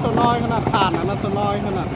ສ່ວນນ້ອຍຂະໜາດ ຖານອັນນັ້ນສ່ວນນ້ອຍຂະໜາດ.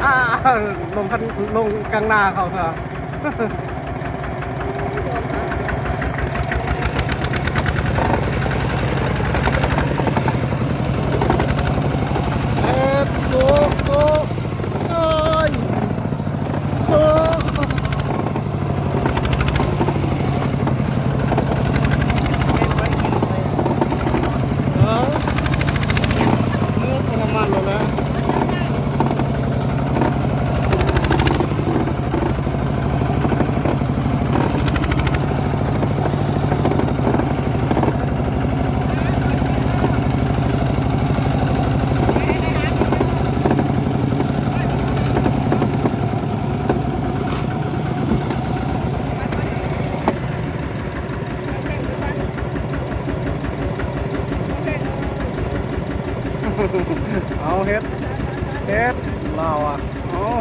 ອ່າ ລົງຄັນ ລົງກາງໜ້າເຂົາຊະ. ເຮັດ ໂຊະ ໂຊະ ເອີຍ ໂຊະ ເອີ ເລືອດທະນະມານໂລດແຫຼະ. ເອົາເຮັດ ເຮັດ ລາວອະ ເອົາ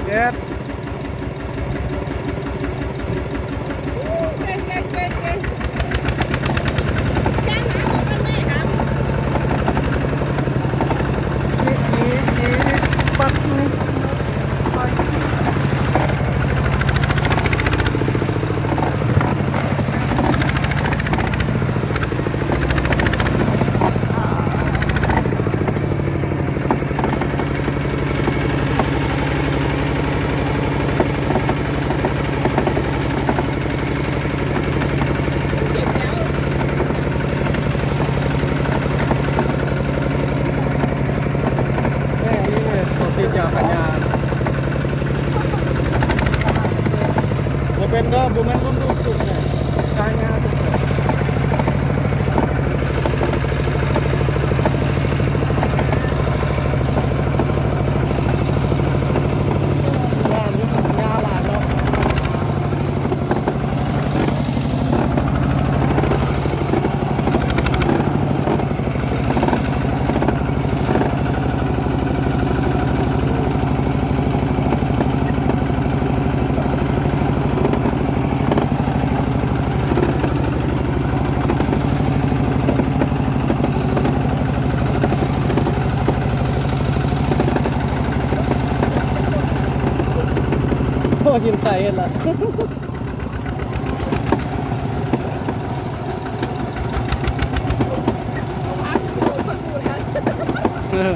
ເຮັດ. ວິຖີຊີວິດບັດນີ້. ແມ່ນນີ້ແຫຼະ ເຂົາສີດຢາຂາຍາ ບໍ່ເປັນດອກ ບໍ່ແມ່ນລຸ້ນລູກສຸດແຫຼະ ຂາຍາສຸດແຫຼະ. ໂອ້ ຫີນໃສເຫັນລະ. ເອີ.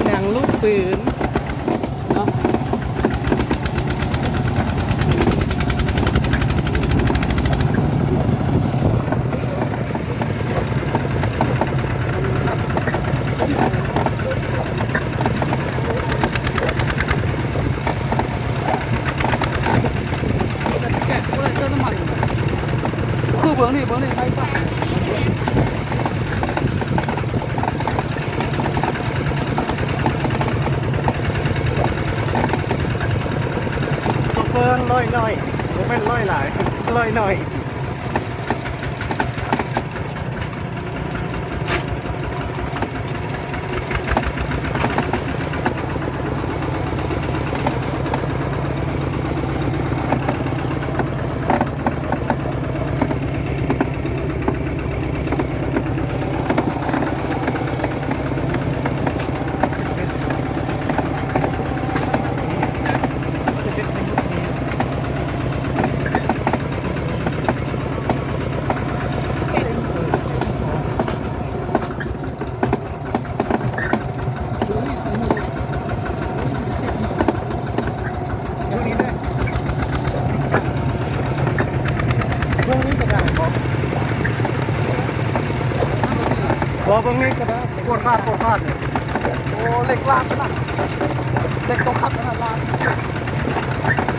ໜັງລູກປືນເນາະ. ຄືເບິ່ງນີ້ ເບິ່ງນີ້ ໄຟຟ້າ. ໂຊເຟີ້ລອຍໜ້ອຍ ບໍ່ແມ່ນລອຍຫຼາຍ ລອຍໜ້ອຍ. ບໍ່ ເບິ່ງນີ້ກໍໄດ້ ປວດຂາດ ປວດຂາດນີ້. ໂອ້ ເຫຼັກລາດຂະໜາດ ເຫຼັກຕ້ອງຂັດຂະໜາດລາດ.